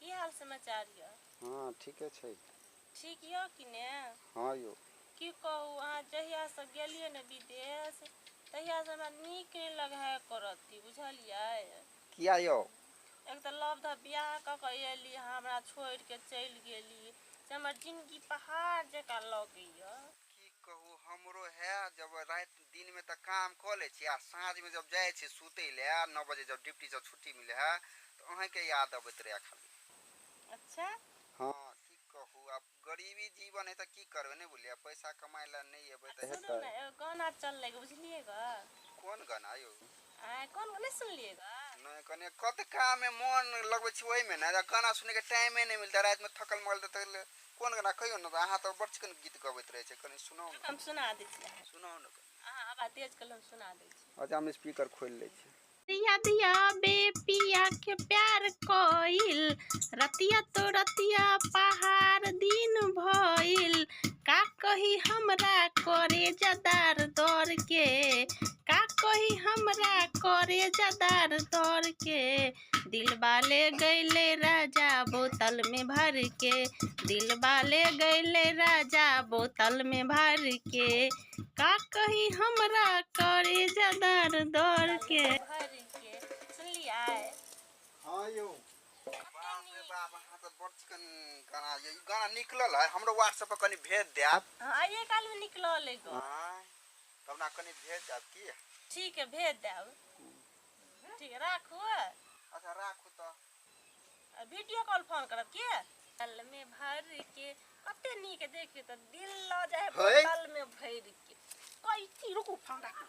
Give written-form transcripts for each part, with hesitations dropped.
की हाल समाचार यऽ? हँ ठीके छै। ठीक यऽ कि ने? हँ यौ। की कहू, अहाँ जहियासँ गेलियै ने विदेश तहियासँ हमरा नीक नहि लगै है एको रत्ती, बुझलियै? किया यौ? एक तऽ लव धव बियाह कऽ कऽ एली, अहाँ हमरा छोड़िके चलि गेली, से हमर जिनगी पहाड़ जकाँ लगैए। की कहू, हमरो है जब राति दिनमे तऽ काम कऽ लै छी आ साँझमे जब जाइ छी सुतै लए, 9 बजे जब ड्यूटीसँ छुट्टी मिलै है तऽ अहीँके याद अबैत रहै खाली। अच्छा। हँ, की कहू, आब गरीबी जीवन है तऽ की करबै? नहि बुझलियै? पैसा कमाइ लए नहि एबै आ तऽ सुनू हेतै? ने, एगो गाना चललै गे, बुझलियै ग? कोन गाना यौ? आँय, कोन नहि सुनलियै ग? नहि, कनि कते काममे मोन लगबै छी ओहिमे ने गाना सुनैके टाइमे नहि मिलतै। रातिमे थकल मरल तऽ कोन गाना कहियौ ने। तऽ अहाँ तऽ बड़ चिकन गीत गबैत रहै छै, कनि सुनाउ ने। हम सुना दै छी अहाँके। सुनाउ ने कनि। अहाँ आवाज तेज कऽ हम सुना दै छी। अच्छा, हम स्पीकर खोलि लै छी। दिया दिया बे पिया के प्यार कोइल, रतिया तो रतिया पहाड़ दिन भइल। का कही हमरा करे जदार दर के, का कही हमरा करे जदार दर के, दिलबा ले गैले राजा बोतल में भर के, दिलबा ले गैले राजा बोतल में भर के, का कही हमरा करे जदार दर के भर के। सुनलियै? हँ यौ। बाप रे बाप, अहाँ तऽ बड़ चिकन गाना ये। ई गाना निकलल है? हमरो व्हाट्सएप पर कनि भेज देब। हँ, आइए काल्हिमे निकलल है गो। आँय, तब ना कनि भेज देब की। ठीक है, भेज देब। ठीक है, राखू। अच्छा, राखू तऽ। वीडियो कॉल फोन करब के बोतल में भर के। कते नीक देखियो तऽ दिल लऽ जाइ है। है। बोतल में भर के कैथी। रुकू, फोन राखू।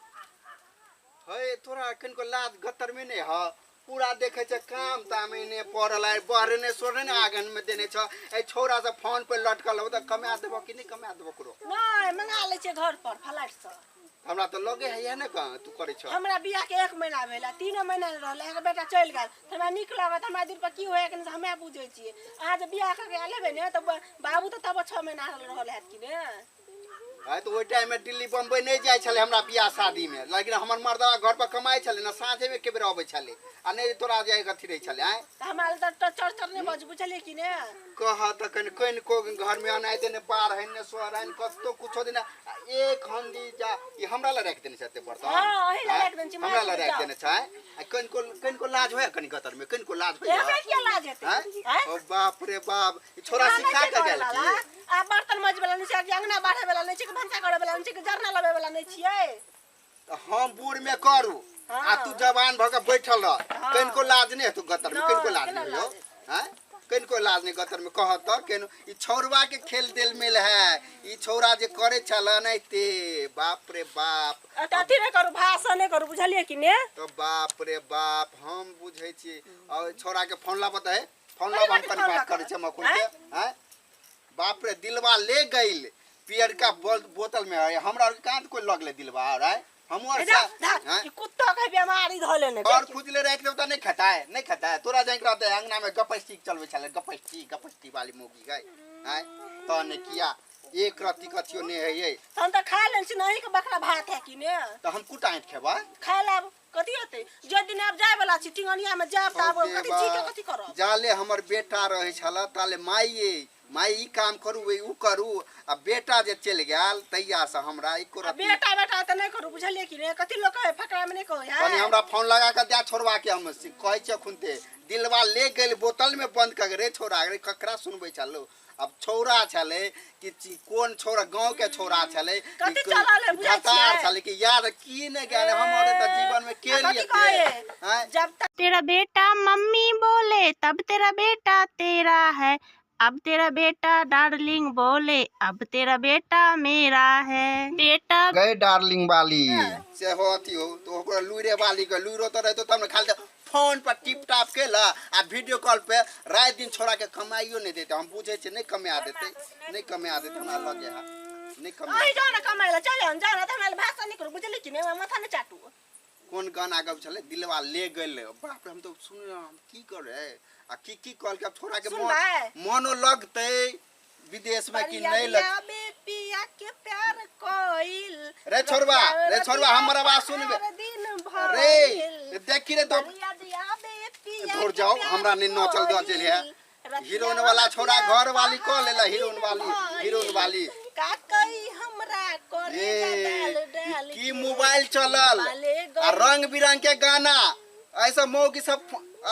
हे, तोरा कनिको लाज गत्तर में नहि ह? पूरा देखै छै काम ताम एने पड़ल है, बहरने सोरने ने आंगन में देने छ। ए छौड़ा सब फोन पर लटकल हो तऽ कमा देबो कि नहि कमा देबो करो? नहि, मंगा लै छियै घर पर फ्लाइट से। हमरा तऽ लगे है इएह ने कह तू करै छ। हमरा बियाह के एक महीना भेल आ 3 महीना नहि रहल, अहाँके बेटा चलि गेल तऽ हमरा नीक लागत? हमरा दिल पर की होइए कि नहि, हमे बुझै छियै। अहाँ जे बियाह कऽ के आयल हेबै ने तऽ बाबू तऽ तब 6 महीना रहल हैत कि ने? आइ तऽ ओहि टाइम में दिल्ली बम्बई नहि जाइ छलै हमरा बियाह शादी में, लेकिन हमर मर्दवा घर पर कमाइ छलै ने, साँझे में के बेर अबै छलै आ नहि तोरा जाइ अथी रहै छलै। आँय? तऽ हमरा लए तऽ चढ़ चढ़ नहि बजू, बुझलियै कि ने? कह तऽ कनि कनिको घर में अनाइते ने बाढ़नि ने सोहरनि कतौ कुछो दिन आ एक हंडी जा ई हमरा लए राखि देने छै एते बर्तन। हँ, अही लए आँय? राखि देने छी। हमरा लए मारि राखि जाउ। देने छै आ कनिको कनिको लाज होय कनि गतर में? कनिको लाज होय? हमरा किया लाज हेतै? आँय? आँय? ओ बाप रे बाप, ई छोरा अहाँ नहि सिखा छियै के गेल घरवाला? की? आ बर्तन मजबै वाला नहि छियै कि अंगना बाढ़ै वाला नहि छियै कि भनसा करै वाला नहि छियै कि जरना लबै वाला नहि छियै? तऽ हम बूढ़ में करू आ तू जवान भऽ के बैठल रह। कनिको लाज नहि हेतौ गतर में? नहि, कनिको लाज केना नहि हो? लाज हेतै? आँय, कनिको लाज नहि गतर में? कह तऽ केनो ई छौड़वा के खेल देल मेल है। ई छौड़ा जे करे छल एनाहिते, बाप रे बाप। आ तऽ अथी नहि करू, भाषण नहि करू, बुझलियै कि ने? तऽ बाप रे बाप, हम बुझै छी। और छौड़ा के फोन लाबऽ तऽ है, फोन कथी लाबऽ, हम बात कनि फोन बात करै लाबऽ? छी हम अखुन के। आँय, बाप रे, दिलवा ले गइल पियरका बोतल में है। हमरा आर के कहाँ कोई लगले दिलवा और आय हमहूँ आर जा आँय? ई कुत्ता के बीमारी धऽ लेने। और खुजले राखि देब तऽ नहि खेतै? नहि खेतै? तोरा जाइके रहतै अंगना में गपस्टी चलबै छलै, गपस्टी गपस्टी वाली मौगी गए। आँय, तऽ नहि किया एक रत्ती कथियो नहि है ये। हम तऽ खा लेने छी ने, अहींके बकरा भात है कि ने? तऽ हम कुटा आँटि खेबै। खा लेब, कथी हेतै? जे दिन आब जाय वाला छी, टिंगनिया में जायब तऽ आब कथी जी के कथी करब? जाले हमर बेटा रहै छल ताले माइये माइ ई काम करू, ई उ करू, आ बेटा जे चलि गेल तहिया से हमरा एको आ रत्ती बेटा बेटा तऽ नहि करू, बुझलियै कि ने? कथी लोक कहै, फकरा में नहि कहै कनि है। हमरा फोन लगा के दे छोड़वा के, हम कहै छी अखुनते, दिलवा ले गेल बोतल में बंद कर रे छोड़ा रे। ककरा सुनबै छलो? अब छौड़ा छलै कि कोन छौड़ा, गाँव के छौड़ा छलै कि कथी चलल है, बुझै भतार छियै? छलै कि यार की नहि गेल हम और तऽ जीवन में के आ कथी लिए कहै? आँय? जब तक तेरा बेटा मम्मी बोले तब तेरा बेटा तेरा है, अब तेरा बेटा डार्लिंग बोले अब तेरा बेटा मेरा है बेटा। गए डार्लिंग वाली से हो अथी हो तो ओकरा लुरे वाली के लुरो तऽ रहतो तब ने। खाली तऽ फोन पर टिप टाप केला आ वीडियो कॉल पे राति दिन। छोड़ा के कमाइयो नहि देते, हम बुझै छियै। नहि कमा देतै, नहि कमा देतै, हमरा लगे है नहि कमा। अहीं जाउ ने कमाइ लए, चल जाउ ने। तऽ हमरा भाषण नहि करू, बुझलियै कि ने? हमरा माथा नहि चाटू। कोन गाना गब छलै? दिलवा ले गेल। बाप रे, हम तऽ सुन हम की करे आ की की कहलकै। अब छोड़ा के मन सुनबै? मनो लगतै विदेश में कि नहीं लग बे पिया के प्यार कोइल। रे छोड़वा, रे छोड़वा, हमर आवाज सुनबे। दिन रे देखी रे तो बरिया दिया बे पिया धुर के जाओ, प्यार हमरा नहीं नोचल दऽ चलि है। कोइल। हीरोइन वाला छोरा घर वाली कऽ लेला, हीरोइन वाली, हीरोइन वाली। का कही हमरा करे ए, डाल डाल की मोबाइल चलल बाले आ रंग बिरंग के गाना, ऐसा मौगी सब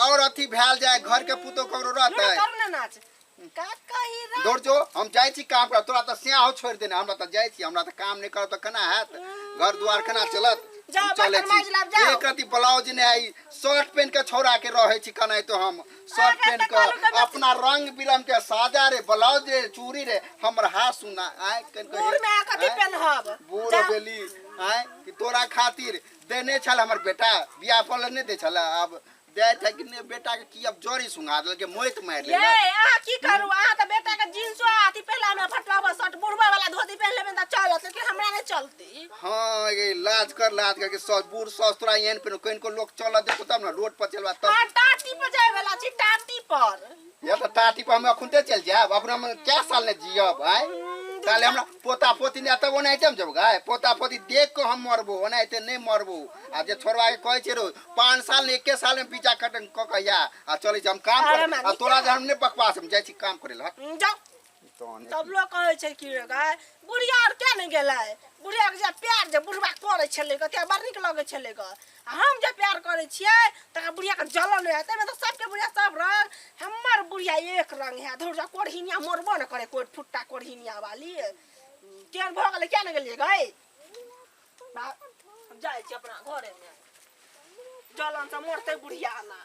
और अथी भेल जाए, घर के पुतो ककरो रहतै। कर ना नाच। का कही रा दौड़ जो, हम जाइ छी काम कर, तोरा तऽ स्याह छोड़ि देने, हमरा तऽ जाइ छी, हमरा तऽ काम नहि करब तऽ केना हैत, घर दुआर केना चलत? जाओ, हम चलै बर्तन माँजि छी। लाब, जाओ। एक रति ब्लाउज नहि आई, शर्ट पहन के छौड़ा के रहै छी कनाहितो, हम शर्ट अहाँके पहन तऽ के कहलहुँ तऽ अपना रंग बिरंग के साजा रे, ब्लाउज रे, चूड़ी रे, हमर हाथ सुना आय कन कहे, बूढ़ में अहाँ कथी आँय? पेन्हब? बूढ़ जाओ। बेली आय कि तोरा खातिर देने छल हमर बेटा, बियाह पर नहि दै छल, आब दै छै कि नहि बेटा के, की अब जड़ी सुंघा देलकै, मोइत मारि ये लेलक। अहाँ की करू, अहाँ तऽ बेटा के जींसो आ अथी पहिला में फटलावा शर्ट बुढ़वा वाला धोती पहिन लेबै तऽ चलत, लेकिन हमरा नहि चलती। हाँ, ये लाज कर, लाज करके सस बूढ़ सस तोरा एहन पेन कनिको लोक चलत देखो तब ने रोड पर चलबा तब। अहाँ टाटी पर जाय वाला छी, टाटी पर। या तऽ टाटी पर हम अखुनते चलि जायब, अपना हम कै साल ने जियब आय, ताले हमरा पोता पोती नहि तब ओनाहिते हम जब गाय पोता पोती देख कऽ हम मरबो, ओनाहिते नहि मरबो। आ जे छोड़वा के कहै छै रो 5 साल ने 1 साल में बीजा कटन कऽ के या आ चलै छी हम काम अरे करे, मामी, आ तोरा जे हम नहि बकवास, हम जाइ छी काम करे लए। हट। जाओ। तहन तब लोग कहै छै कि रे गाय बुढ़िया आर किया नहि गेलै, बुढ़िया के जे प्यार जे बुढ़बा करै छलै ग, ते बड़ नीक लगै छलै ग, आ हम जे प्यार करै छियै तकर बुढ़िया के जलन होइ, ताहिमे तऽ सबके बुढ़िया सब रंग, हमर बुढ़िया एक रंग है। धुर जा, कोढ़िनिया मरबो ने करे, कोइ फुट्टा कोढ़िनिया वाली केहन भऽ गेलै, किया नहि गेलियै गै? हम जाइ छी अपना घरे में, जलन से मरतै बुढ़िया ना।